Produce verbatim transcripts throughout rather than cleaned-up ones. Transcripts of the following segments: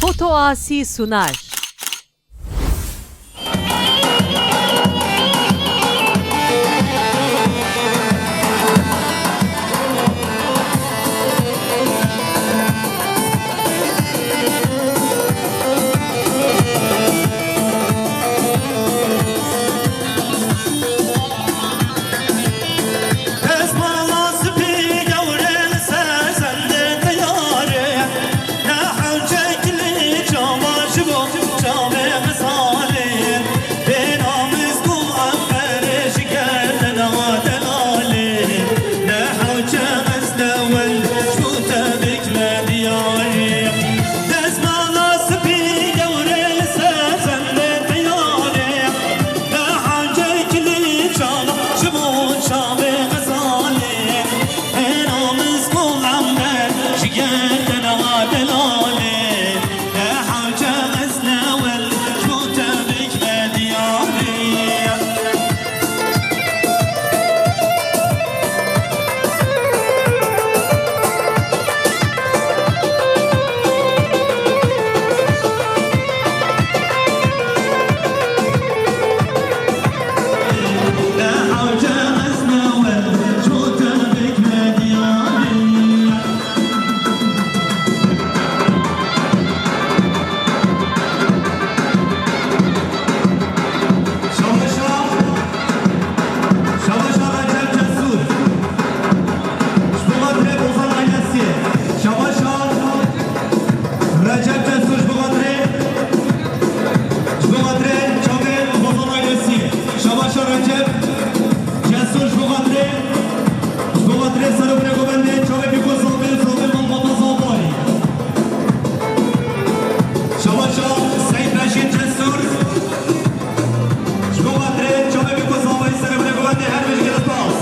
Foto Asi sunar. Destmala spî gewre li ser zendê diyarê, ne hewce kilî çava ji bo çavê xizalê, bê namîs gul emberê ji gerdena delalê, ne hewce ez ne wel ji bo te bikme diyarê. Destmala spî gewre li ser zendê diyarê, ne hewce kilî çava ji bo çavê xizalê, bê namîs gul emberê ji gerdena delalê, ne hewce ez ne wel ji bo te bikme diyarê. Şabaşa, Şabaşa Recep Cesur. Ji bo xatirê Bozan ailesiyê. Şabaşa Recep Cesur ji bo xatirê, ji bo xatirê çavê Bozan ailesiyê. Şabaşa Recep Cesur ji bo xatirê, ji bo xatirê serok rêkobendê çavê Bîko Zalbê û Zalbê Malbata Zalbayî. Şabaşa Seyîd Reşîd Cesur. Ji bo xatirê çavê Bîko Zalbayî serok rêkobendê her bijî gelek spas.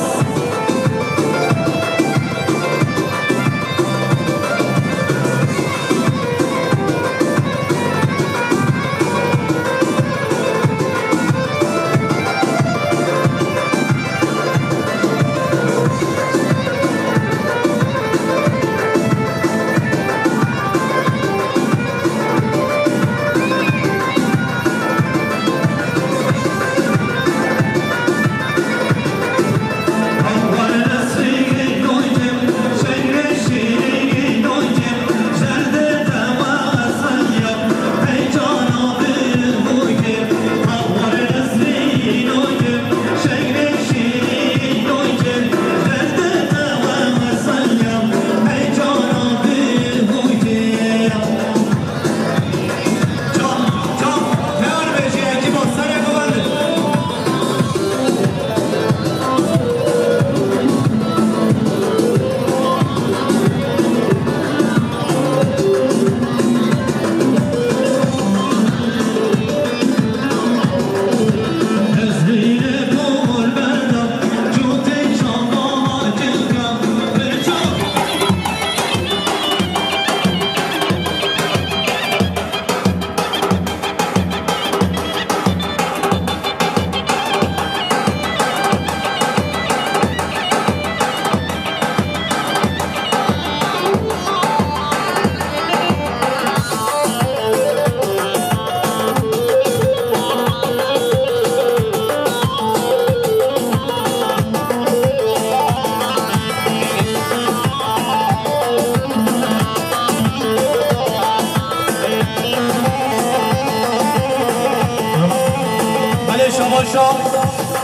Belê şabaşa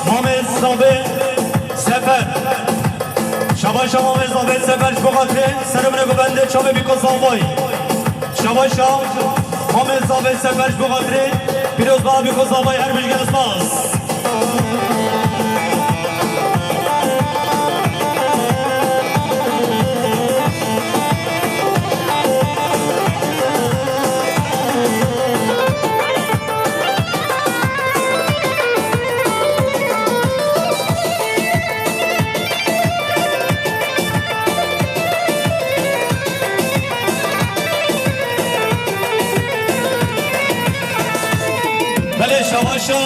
Mamê Zavê Sefer. Şabaşa Mamê Zavê Sefer ji bo xatirê serê min ê ku bendê çavê Bîko Zavayî. Şabaşa Mamê Zavê Sefer ji bo xatirê pîrozbana Bîko Zavayî her bijî gelek spas. Belê şabaşa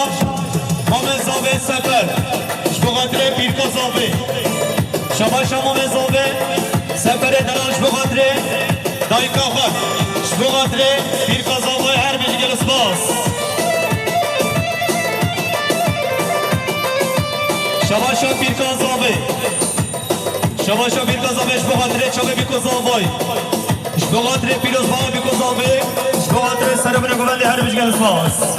Mamê Zavê Sefer ji bo xatirê pîrka Zavê. Şabaşa Mamê Zavê Seferê delal ji bo xatirê Dayika xwe, ji bo xatirê pîrka Zavayê her bijî gelek spas. Şabaşa pîrka Zavê. Şabaşa pîrka Zavê ji bo xatirê çavê Bîko Zavay. Ji bo xatirê pîrozbaya Bîko Zavê. Ji bo xatirê serê min û govendê her bijî gelek spas.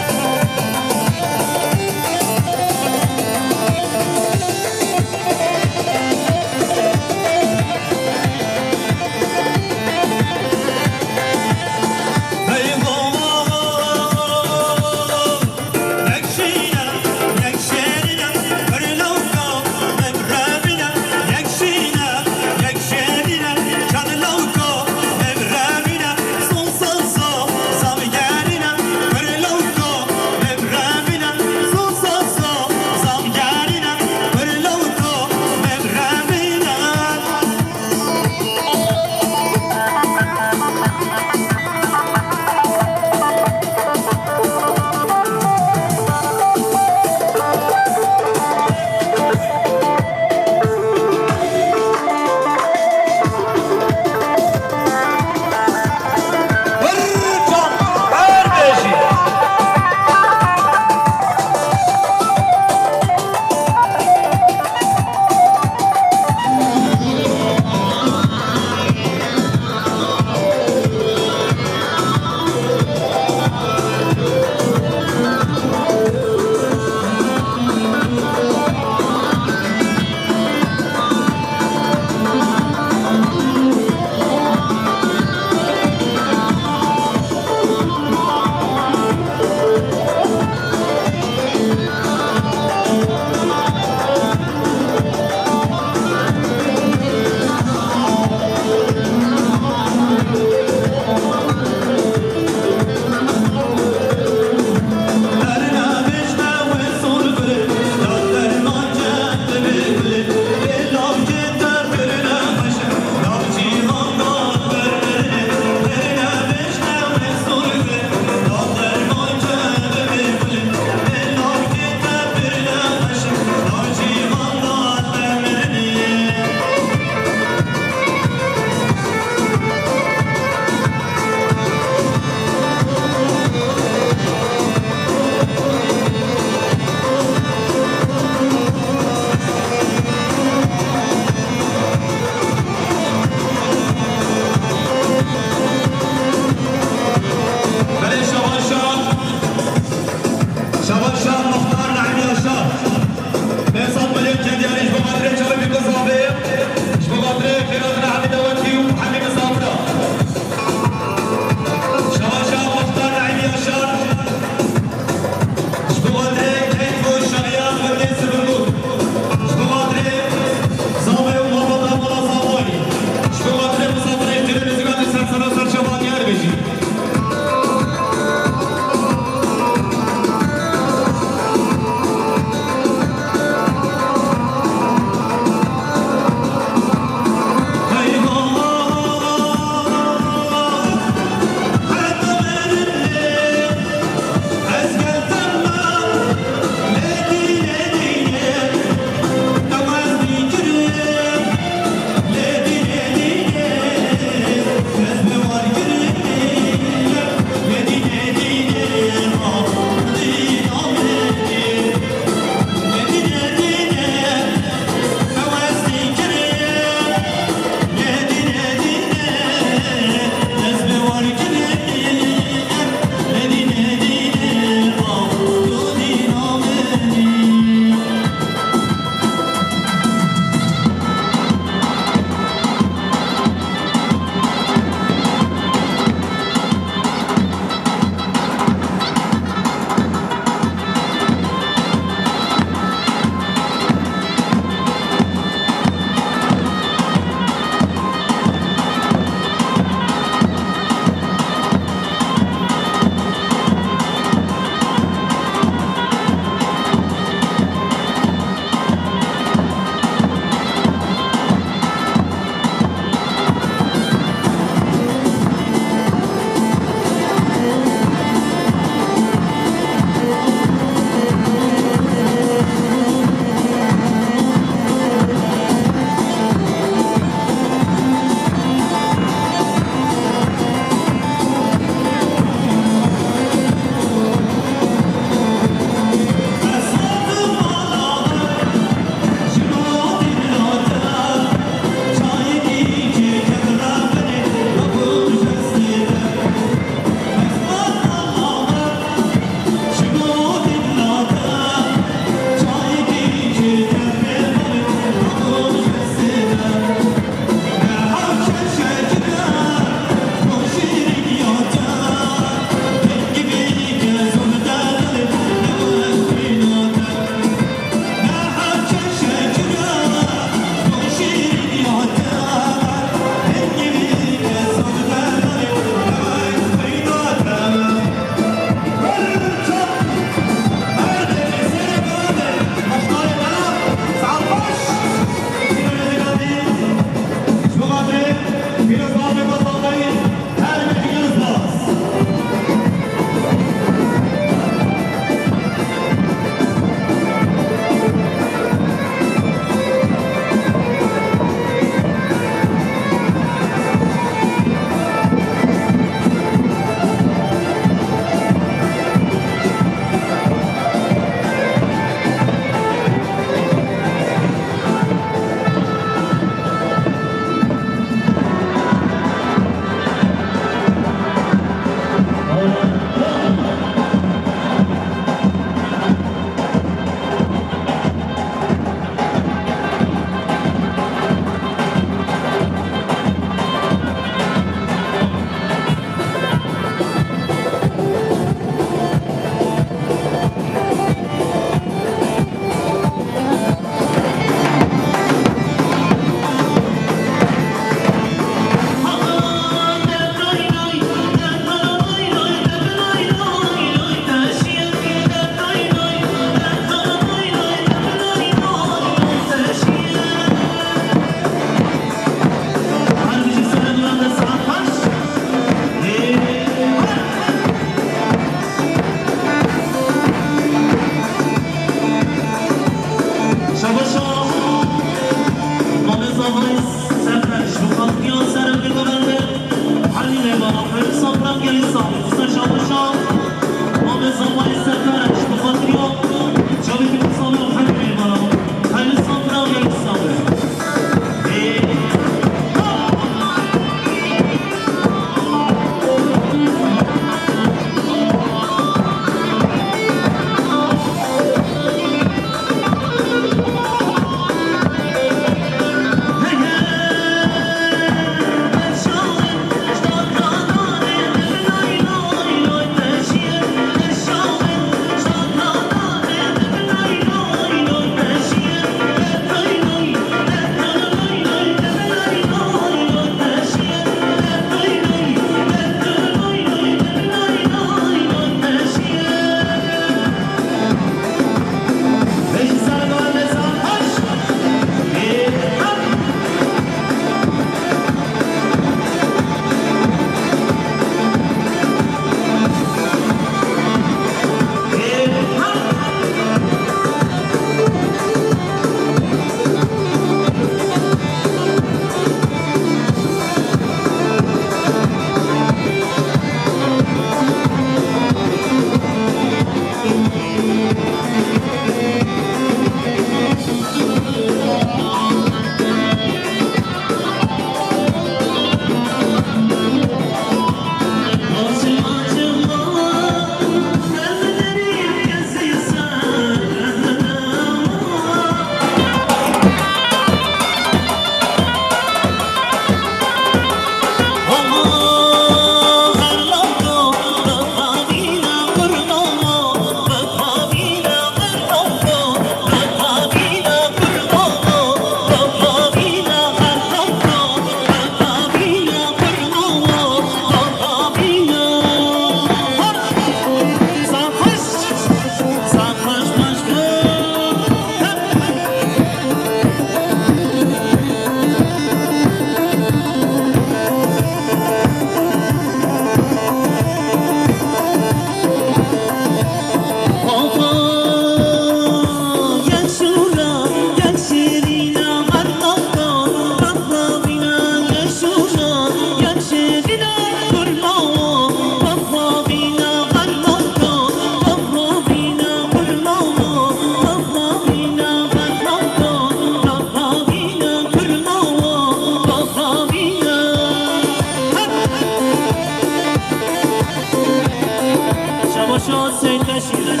Şabaşa Seyit Beşîr,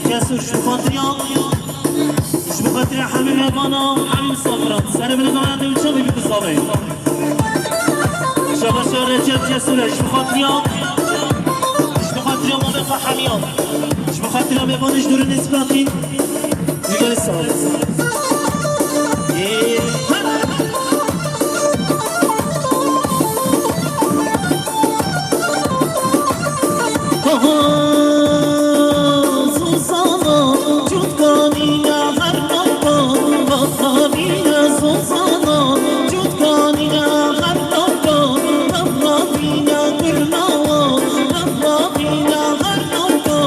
Cesur, ji bo xatiriya, ji bo xatiriya hemî mêvana, hemî misafira, serê min bimendin û çavê bikû savê. Şabaşa Recep Cesur e, ji bo xatiriya, ji bo xatiriya malê xwe hemiya, ji bo xatiriya mêvanê ji dûrê nêzîka xîn. Digel sağ ol. Ee, ha. Aha, Zuzana, cutkanîne her nokta, Baharîne Zuzana, cutkanîne her nokta, Baharîne kurnawa, Baharîne her nokta,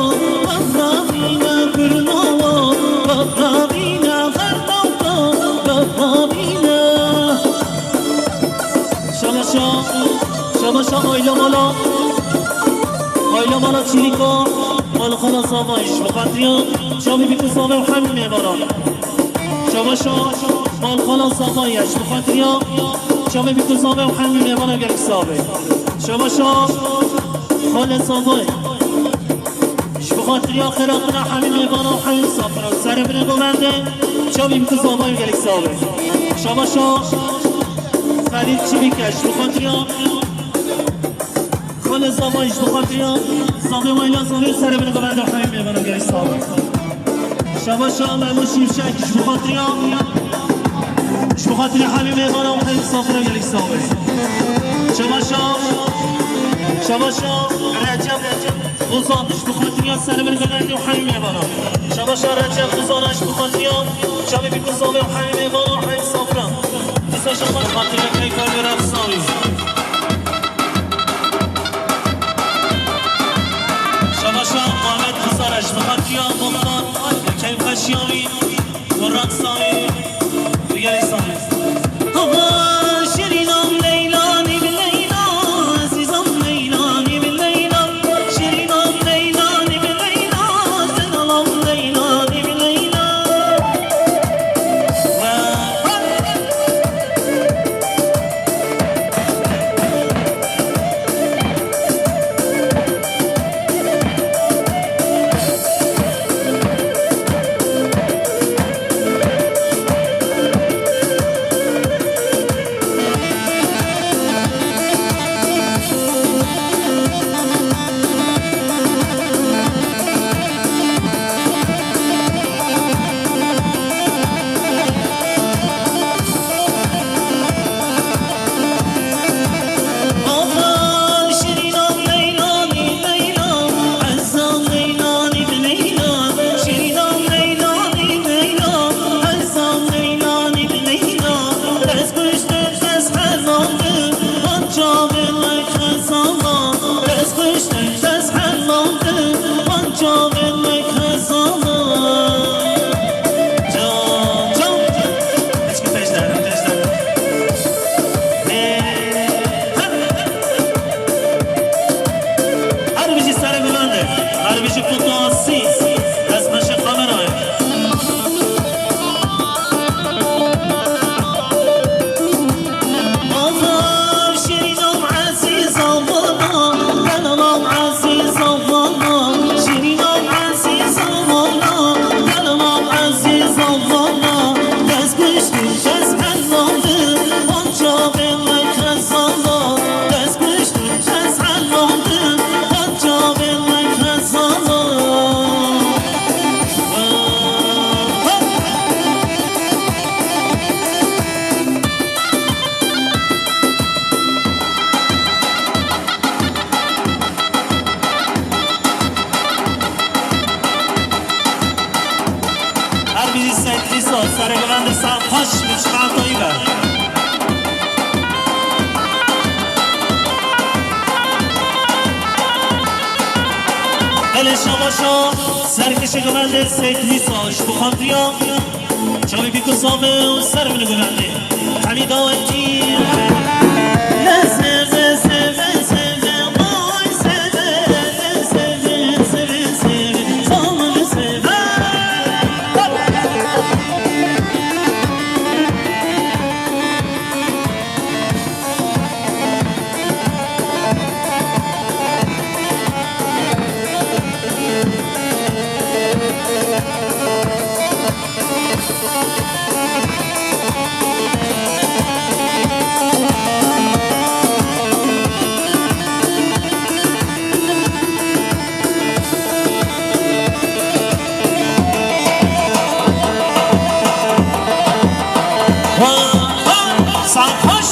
Baharîne kurnawa, Baharîne her nokta, Baharîne. Şabaşa, şabaşa aile mala, aile mala Çîlîka, mal xala Zavayî, ji bo xatiriya çavê bîk û zavê û hemî mêvanan. Şabaşa mal xala Zavayî, ji bo xatiriya çavê bîk û zavê û hemî mêvanan gelek savê. Şabaşa xalê Zavayî. Ji bo xatiriya xêratina hemî mêvana û hemî misafira, serê binê govende, çavê bîk û zavayê gelek savê. Şabaşa Xelîl Çivîke, ji bo xatiriya xalê Zavayî, ji bo xatiriya zavê wayla zavê, serê binê govende hemî mêvana gelek savê. Şabaşa Memo Şimşek, ji bo xatiriya, ji bo xatiriya hemî mêvana û hemî misafira gelek savê. Şabaşa, şabaşa Recep, Recep. Ozan, ji bo xatiriya serê binê govende û hemî mêvana. Şabaşa Recep Ozan, ji bo xatiriya çavê bîk û zavê û hemî mêvana û hemî misafira. Dîsa şabaş xatiriya keyfa wê re xisawî. Şabaşa Muhammed Xizar, ji bo xatiriya Muxtar, keyfa şiyawî. Murat Sami, Bilal Sami. Hava şirînan Leyla, nîv Leyla, ezîzan Leyla, nîv Leyla, şirînan Leyla, nîv Leyla, zenalan Leyla, nîv Leyla. Ve Gelê şabaşa serkişê gumendê Seyt Mîsa ji bo xatriya çavê bîk û zavê û ser min gumendê. Hemî dawetî. Sarhoş.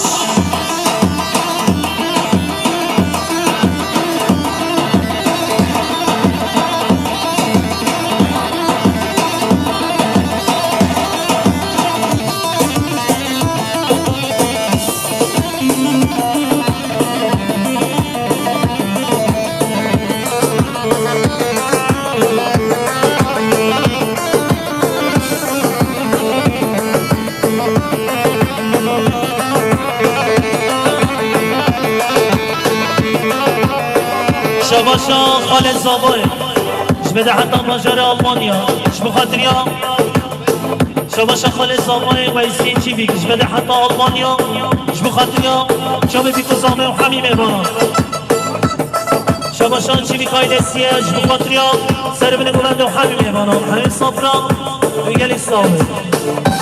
Şabaşa Xalê Zavayê, ji bede heta bajarê Almanya, ji bo xatiriya. Şabaşa Xalê Zavayê Weysî Çîvîk, ji bede heta Almanya, ji bo xatiriya çavê bîk û zavê û hemî mêvanan. Şabaşa Çîvîk ailesiye, ji bo xatiriya ser binê guvende û hemî mêvanan, hemî safra û gelî sawê.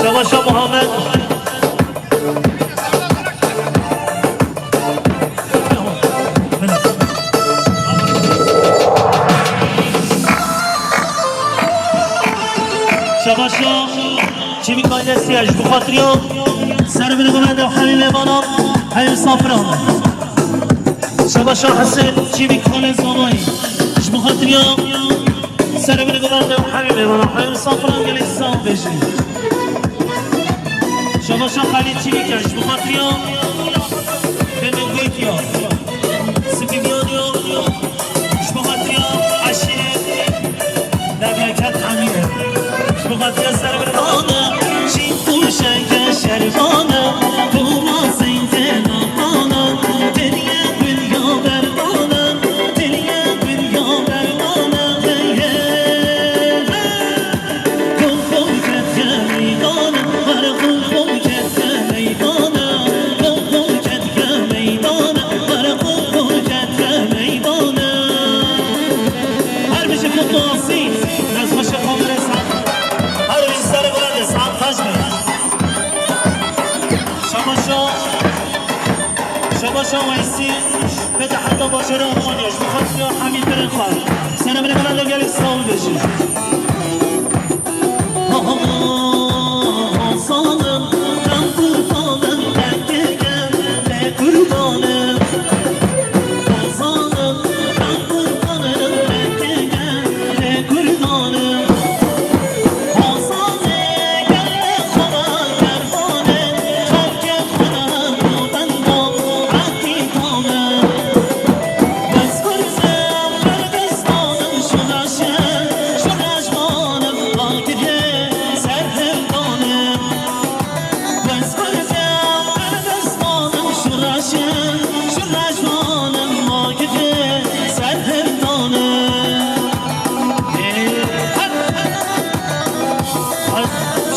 Şabaşa Muhammed. Şabaşa Çîvîk ailesiye, ji bo xatiriya ser binê guvende û hemî mêvanan, hemî safra. Şabaşa Hesên Çîvîk Xalê Zavayê, ji bo xatiriya ser binê guvende û hemî mêvanan, hemî safra gelî sawê bêjin. Şabaşa Xalî Çîvîk e, ji bo xatiriya Demê Goytiya, Sibî Biyaniya, ji bo xatiriya eşîrê Memleket Emîr e, ji bo xatiriya ser bin. Ana, çî tûşeke şervana, Toma zeytena ana, Derya Gulya Bervana, Derya Gulya Bervana, hey, hey, hey. Her bijî kutlu asî, ez xweşe kamera sağ. Her bijî serê xwe de sağ taş be. Şabaşa, şabaşa Weysî. Bede heta bajarê Almanya, ji bo xatir ya hemî birên xwe. Serê min e, gelek sağ ol bêjin.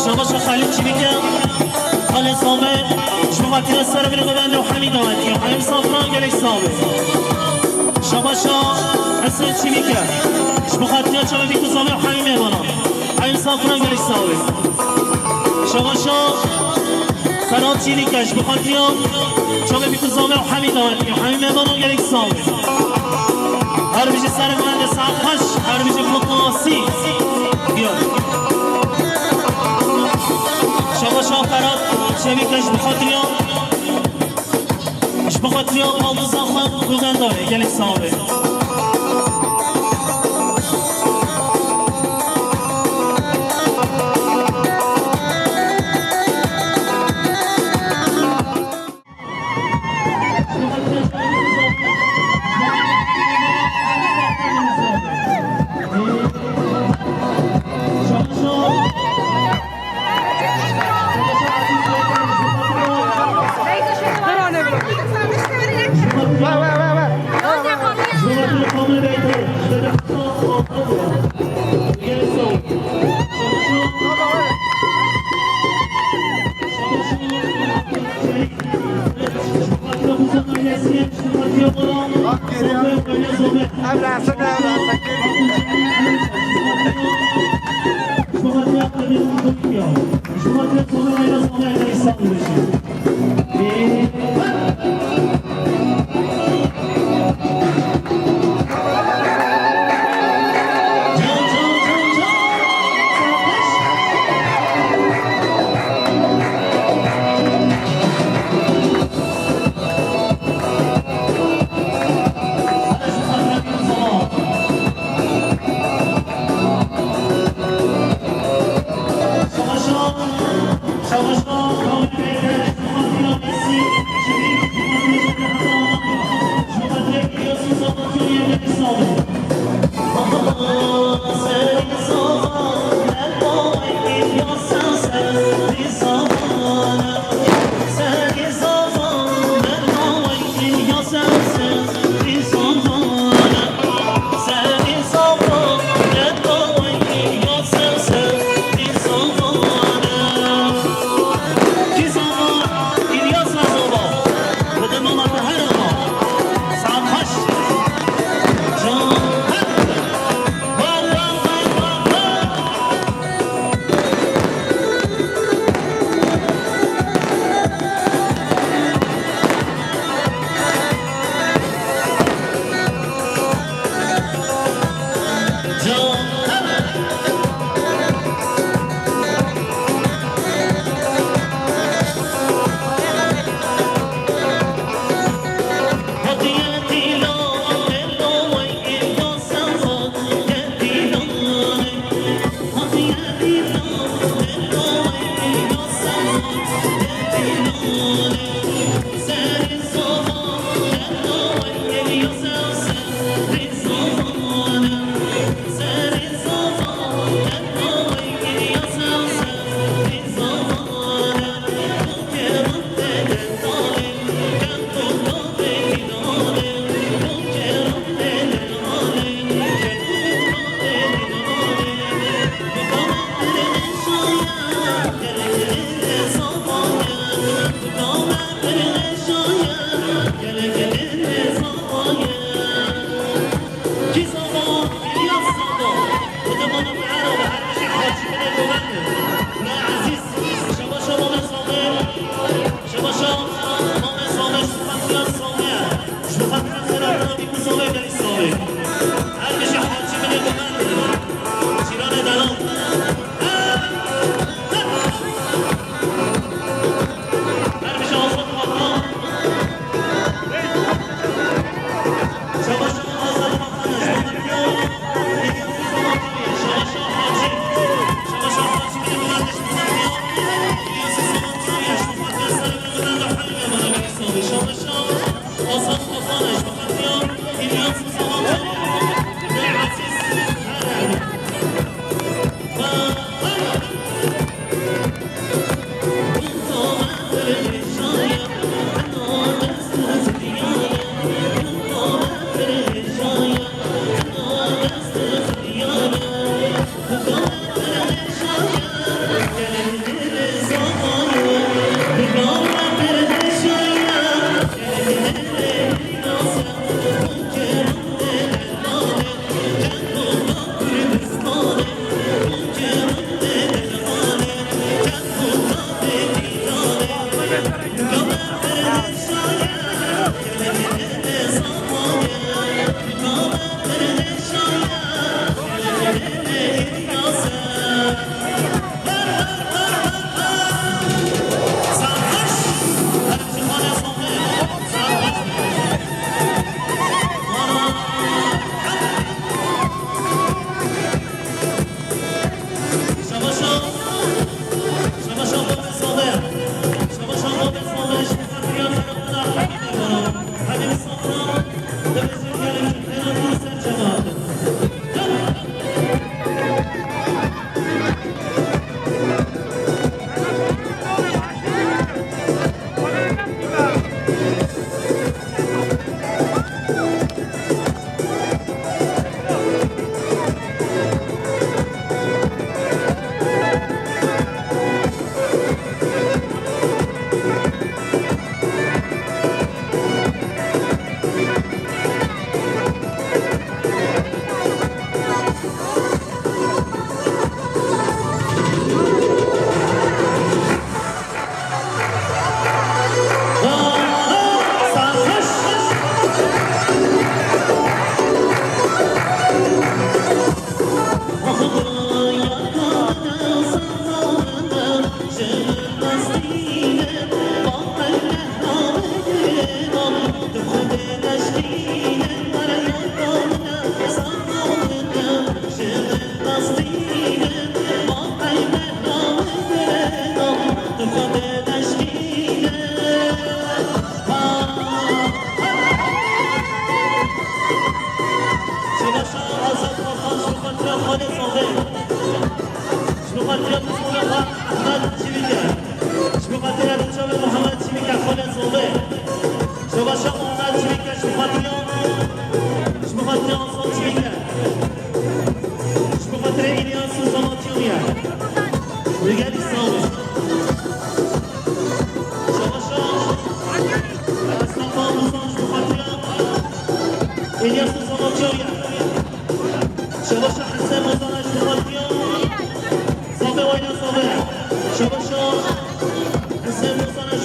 Şabaşa Xalîd Çivîke, Xalê Same, ji bo xatira ser binê guvende û hemî dawetî, hemî safran gelek sağ be. Şabaşa Hesen Çivîke, ji bo xatira çavê bîk û zavê û hemî mêvanan, hemî safran gelek sağ be. Şabaşa Ferhat Çîlîke, ji bo xatira çavê bîk û zavê û hemî dawetî, hemî mêvanan gelek sağ be. Her bijî serê guvende saet xweş, her bijî kutlu asî. Diyor. Şabaşa Ferhat Çevîke, ji bo xatira, ji bo xatira baldiza xwe guvendar e, gelek sağ be.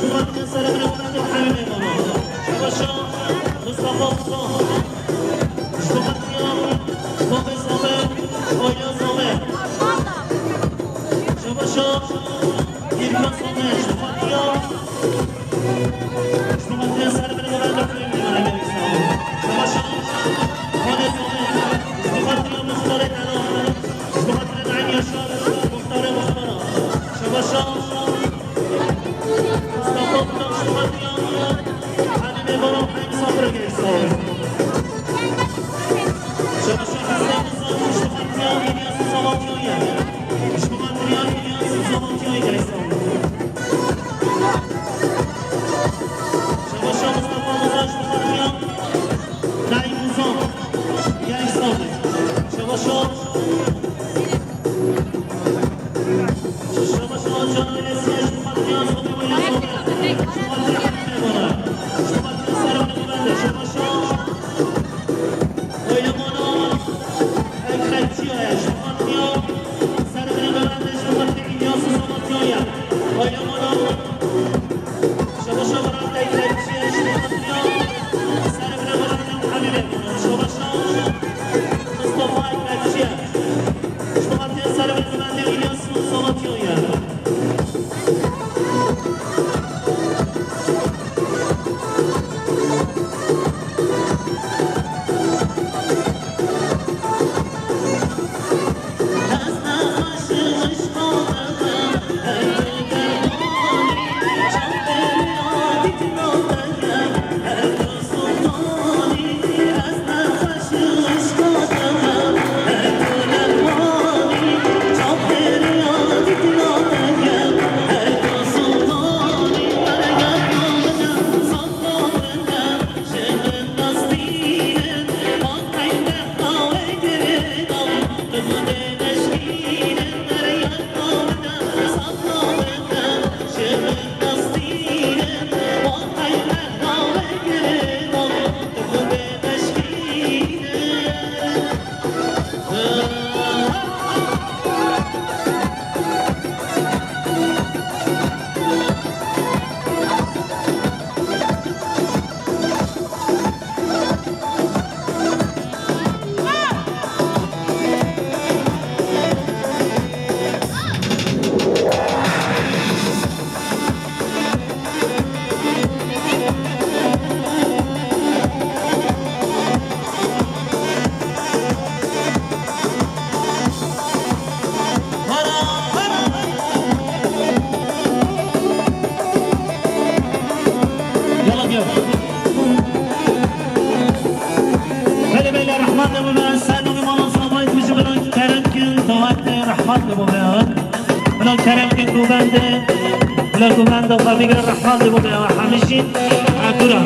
Şubatiyê serevine Mehmet û Hemî Mêmano. Şebaşa Mustafa Musa. Şubatiyê Babê Sabe, Ayla Sabe. Şebaşa Îlka Sabe. Şubatiyê Şubatiyê serevine Mehmet û Hemî Mêmano. Şebaşa Babê Sabe. Şubatiyê Muxtarê Dela. Şubatiyê Naim Yaşar. Muxtarê Muxtara. Şebaşa Mustafa Kutak şuxatiya Halî Mêmano, Hemî Safir Geysa. Şebaşa Hesen Nizam şuxatiya Îlyas Salatiyayê. Şuxatiya Îlyas Salatiyayê Geysa. Şebaşa Mustafa Nizam şuxatiya Naim Nizam Geysa. Şebaşa Mustafa Ekmekçiye. Şubatiyê servê Mehmet Îlyas Salatiyayê. Yala gel. Belê, belê, rehmet de bibe, ser navê mala Zavayê tu ji bila kerem kin, dawet de rehmet de bibe. Bila kerem kin govende, bila govende xwe bigire, rehmet de bibe, hemî jî, e, dûr e.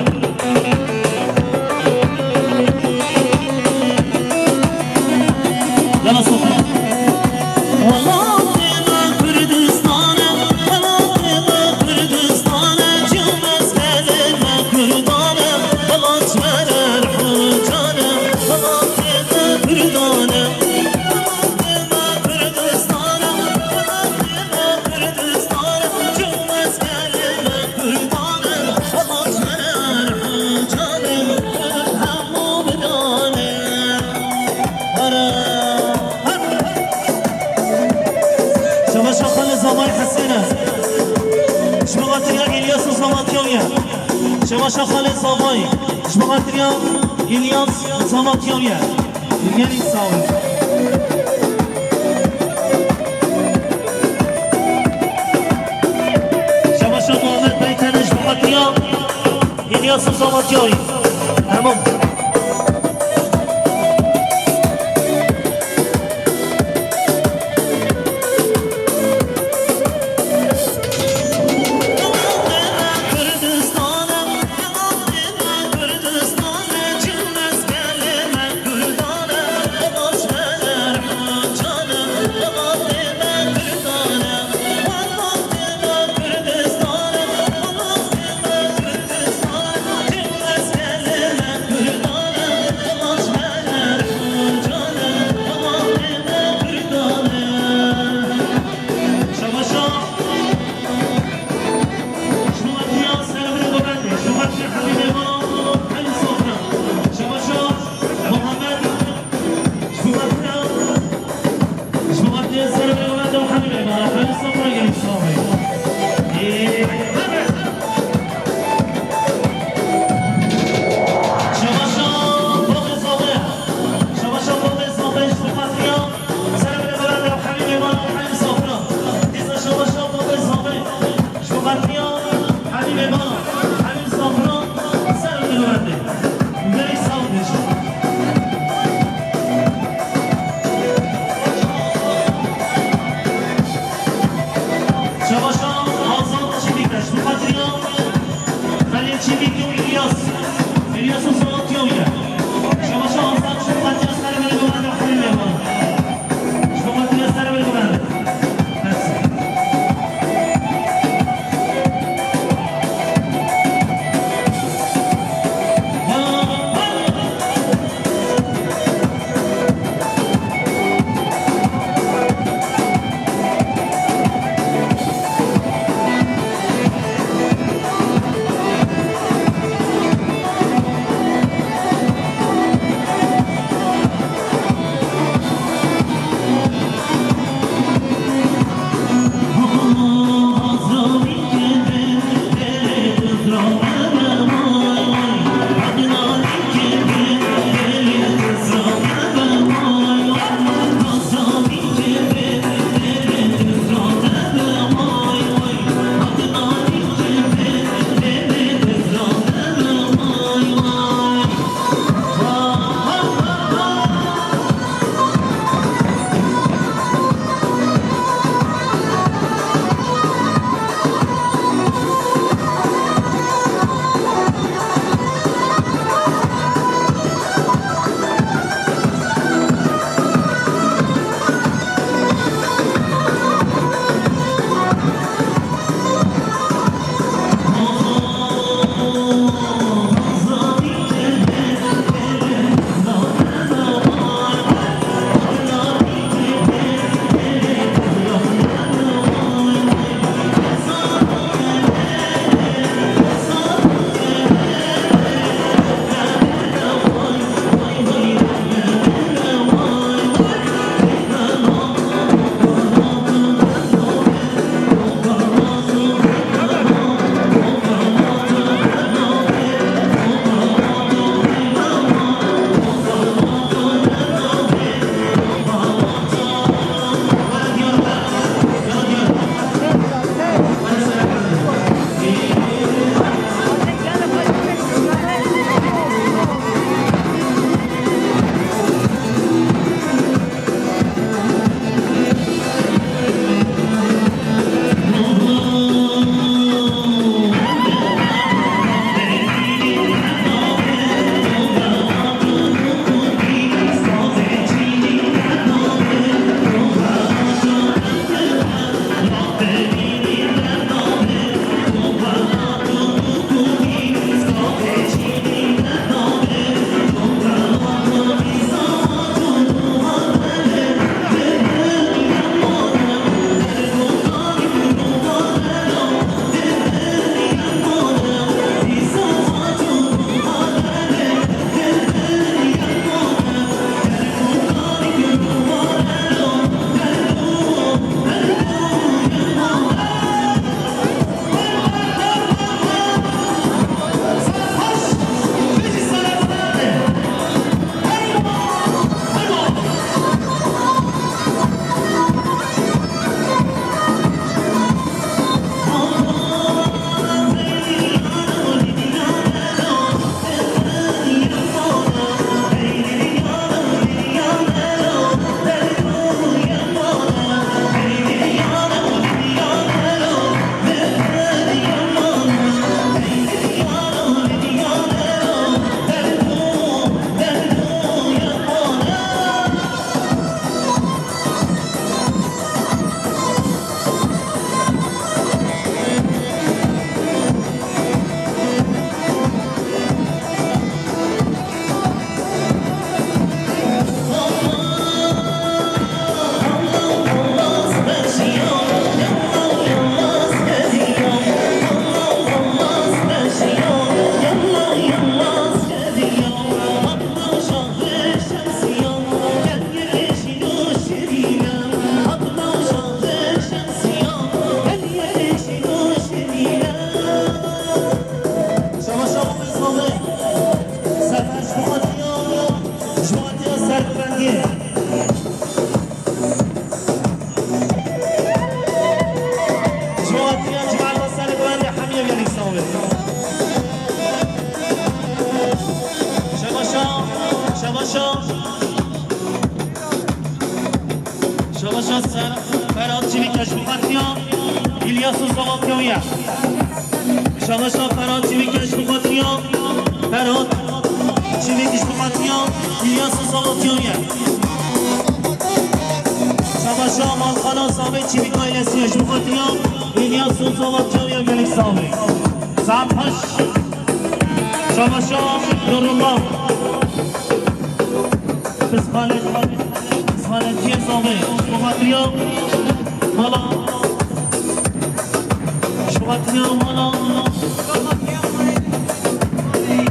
Yala soxin. Welatê me Kurdistan e, welatê me Kurdistan e, cihmezgelê me Kurdan e, welat me re rih û can e, welatê me Kurdan e, welatê me Kurdistan e, welatê me Kurdistan e, cihmezgelê me Kurdan e, welat me re rih û can e, hemû bidan e. Şebaşa Xalê Zavayê Hesên e. Ji bo xatiriya Îlyas û Zavatiyan ye. Şebaşa Xalê Zavayê. Ji bo xatiriya Îlyas û Zavatiyan ye. Gelî sağ ol. Şebaşa Muhammed Beytene ji bo xatiriya Îlyas û Zavatiyan ye. Tamam. Çîvî Kewî Îlyas. Îlyas û Sewatiya wî ye. Şebaşa Azad ji bo xatiya ser ve li govenda xwînê lê wan. Ji bo xatiya ser ve li govenda. Mersi. Şabaş, şabaş, şabaş. Sefer ji bo xatiya, ji bo xatiya serbendiyê. Ji bo xatiya cemaeta serbendê hemiye gelek sağ olun. Şabaşa, şabaşa. Şabaşa ser Ferhat Çivîk ji bo xatiya İlyas û Sewatiya wî ye. Şabaşa Ferhat Çivîk ji bo xatiriya Ferhat Çivîk ji bo xatiriya Îlyas Salatyan ye. Şabaşa Malxana Sabê Çivîk ailesiye ji bo xatiriya Îlyas Salatyan ye, gelek sağ olun. Saet heşt. Şabaşa Nurullah. Pisxalet, pisxaletiyê Sabê. Ji bo xatiriya mala. Ji bo xatiriya mala.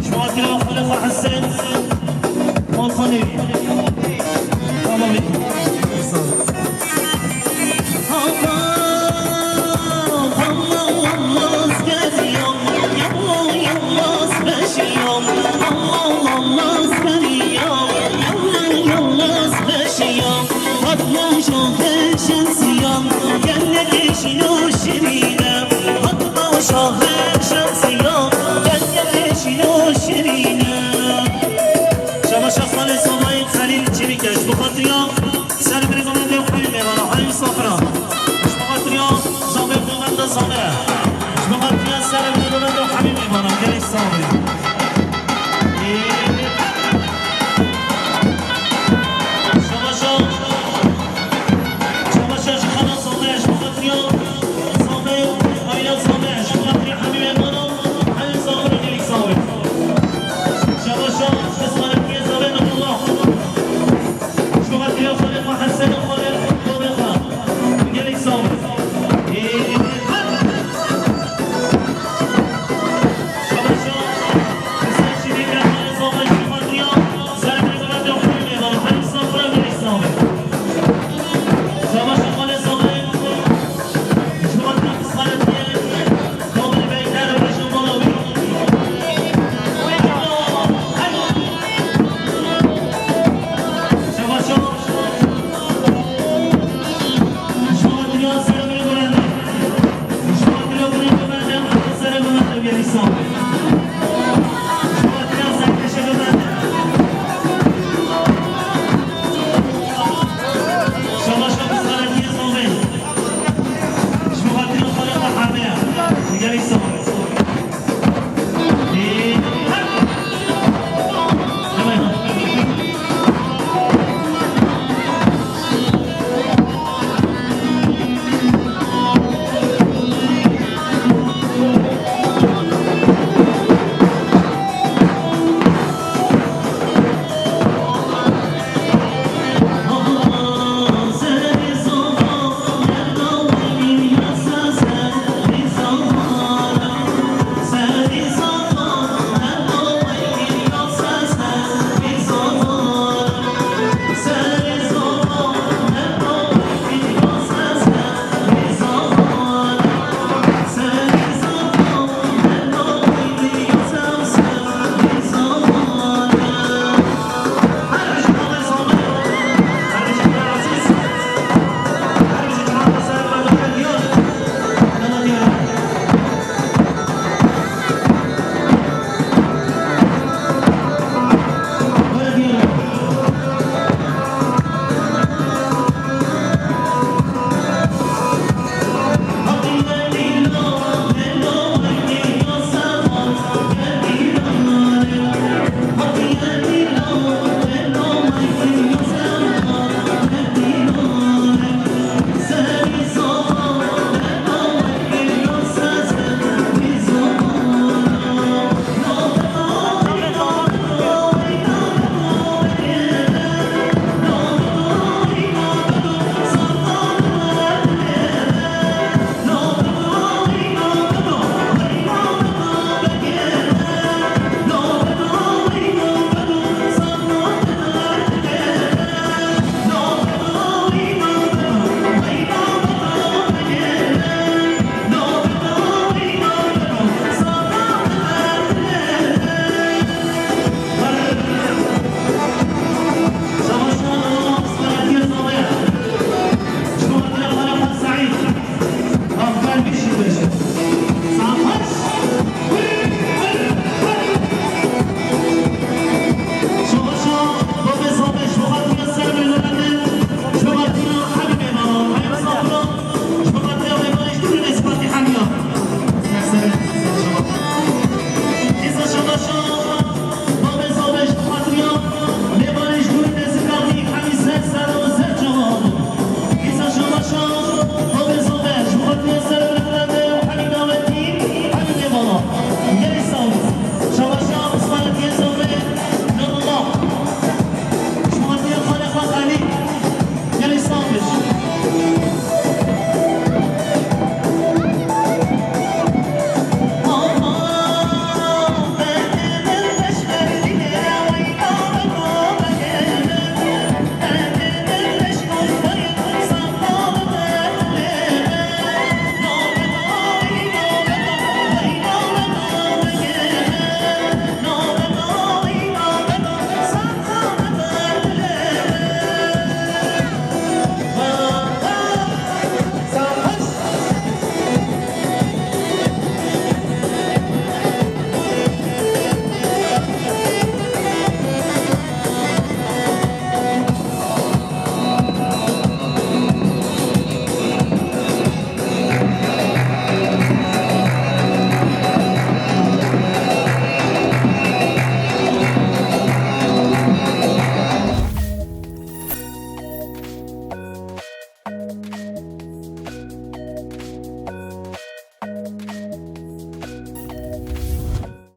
Ji bo xatiriya Xalifa Hesen. Malxanê. Tamam. Şabaşa Xalê Sobayê Xelîl Çivîk e, ji bo xatiriya Ser birê gomendê xwîn mêvana, hayır sofra. Ji bo xatiriya Zabê gomenda Zabê. Ji bo xatiriya ser birê gomenda Habîb mêvana, gelek sağ olun. Şabaşa, şabaşa ji xana Zabê, ji bo xatiriya Zabê, aile Zabê, ji bo xatiriya Habîb mêvana, hayır sofra, gelek sağ olun. Şabaşa, kısmanetiye Zabê Nurullah.